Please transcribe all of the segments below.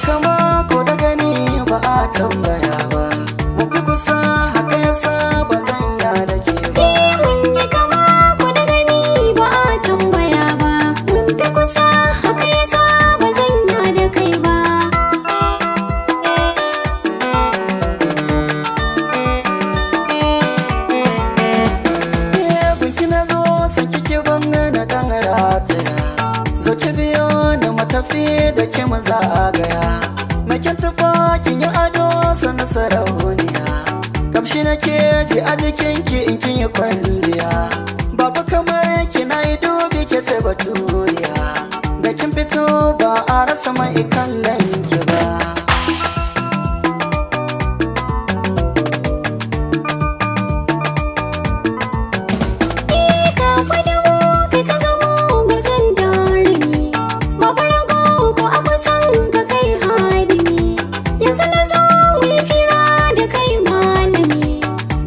Kama ko da gani ba a tambaya ba, mun fi kusa haka yasa ba zan ya da ke ba. Mun yi kama ko da gani ba a tambaya ba, mun fi kusa haka yasa ba zan ya da kai ba. Gunki na zo san kike ban na dan rataya, zo ki biyo ni matafi da ke mu zagaya. Makin tufa kin yi ado sana sarauniya, kamshi nake ji a jikinki in kin yi kwalliya. Babu kamar ki na yi dubi ke ce baturiya, da kin fito ba a rasa mai kallon ki ba. Ka faɗo kai ka zamo gwarzon jarumi, babu rago ko a kusan ka kai hadimi. Yanzu na zo mu yi fira da kai malami,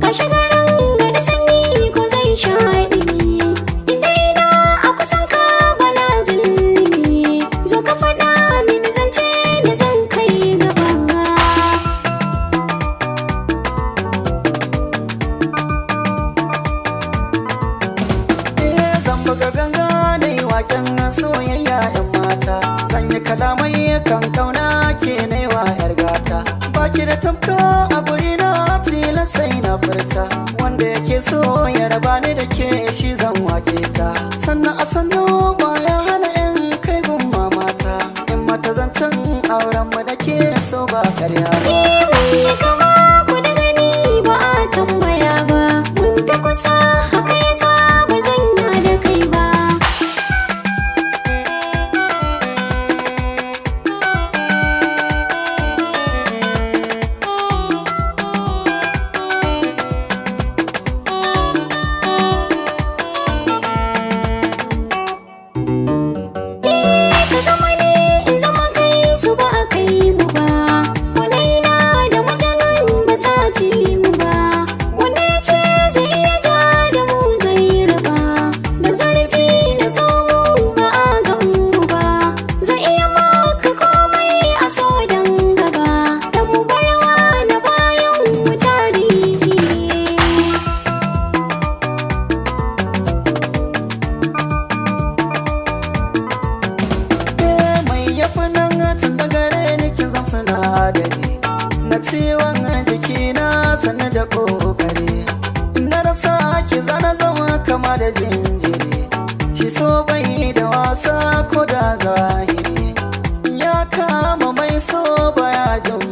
ka shiga ranga da sanyi ko zai sha ɗumi. Inda ina a kusan ka bana zulumi, zo ka faɗa mini zance da zan kai gaba. Zan buga ganga da yi waken soyayya yan mata, zan yi kalamai kan kauna ke na wa yar gata. Baki da tamka a guri na tilas sai na furta, wanda yake so ya raba ni da ke shi zan wake ta. Sannan a sannu baya hana in kai gun mamata, in mata zancen auren mu da ke so ba karya ba. Mun yi kama ko da gani ba a tambaya ba, mun fi kusa haka yasa ba zan ya da kai ba. Ka zama ni in zama kai su ba a kai mu ba, ko Laila da Majnun ba sa fi mu ba. Wanda ya ce zai iya ja da mu zai raba, da zurfi na so mu ba a gan mu ba. Zai iya maka komai a so dan gaba, dan mu barwa na bayan mu tarihi. Mai yafi nan tun da gare ni kin zam sinadari na ciwon jikina sannu da kokari. Na rasa ki zana zama kama da jinjiri, shi so bai da wasa ko da zahiri. Ya kama mai so baya jin